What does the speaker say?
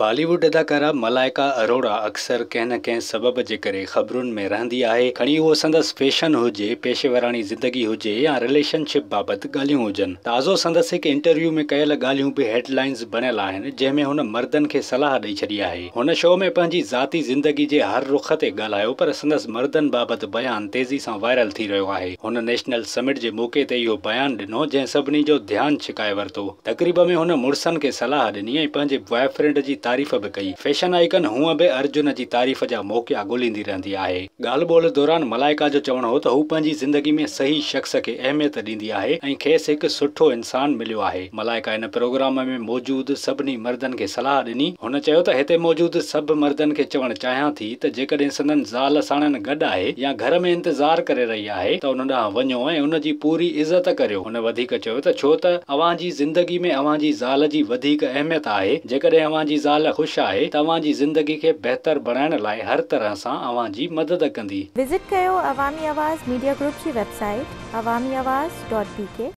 بالي wood اداڪارا ملائڪا اروڙا اڪثر ڪنهن نه ڪنهن سبب جي ڪري خبرن ۾ رهندي آهي، کڻي اهو سندس فيشن هجي، پيشيوراڻي زندگي هجي يا رليشن شپ بابت ڳالهيون هجن. تازو سندس هڪ انٽرويو ۾ ڪيل ڳالهيون به هيڊ لائنز بڻيل آهن، جنهن ۾ هن مردن کي صلاح ڏئي ڇڏي آهي. هن شو ۾ پنهنجي ذاتي زندگي جي هر رخ تي ڳالهايو پر سندس مردن بابت بيان تيزي سان وائرل ٿي رهيو آهي. هن نيشنل سمٽ جي موقعي تي اهو بيان ڏنو، جنهن سڀني جو ڌيان ڇڪائي ورتو. تقريب ۾ هن مڙسن کي صلاح ڏني ۽ پنهنجي بواء فرينڊ جي تعريف به ڪئي. فيشن آئيڪن هونء به ارجن جي تعريف جا موقعا ڳوليندي رهندي آهي. ڳالهه ٻولهه دوران ملائڪا جو چوڻ هو ته هو پنهنجي زندگي ۾ صحيح شخص کي اهميت ڏيندي آهي ۽ کيس هڪ سٺو انسان مليو آهي. ملائڪا ان پروگرام ۾ موجود سڀني مردن کي صلاح ڏني. هن چيو ته هتي موجود سڀ مردن کي چوڻ چاهيان ٿي ته جيڪڏهن سندن زال ساڻن گڏ آهي يا گهر ۾ انتظار ڪري رهي آهي ته ان ڏانهن وڃو ۽ ان جي پوري عزت ڪريو. هن وڌيڪ چيو ته ڇو ته اوهان جي زندگي ۾ اوهان جي زال جي وڌيڪ اهميت آهي، جيڪڏهن اوهان جي زال خوش آهي ته اوهان جي زندگي کي بهتر بڻائڻ لاء هر طرح سان اوهان جي مدد ڪندي. وزٽ ڪيو عوامي آواز ميڊيا گروپ جي website Awami Awaz dot B K.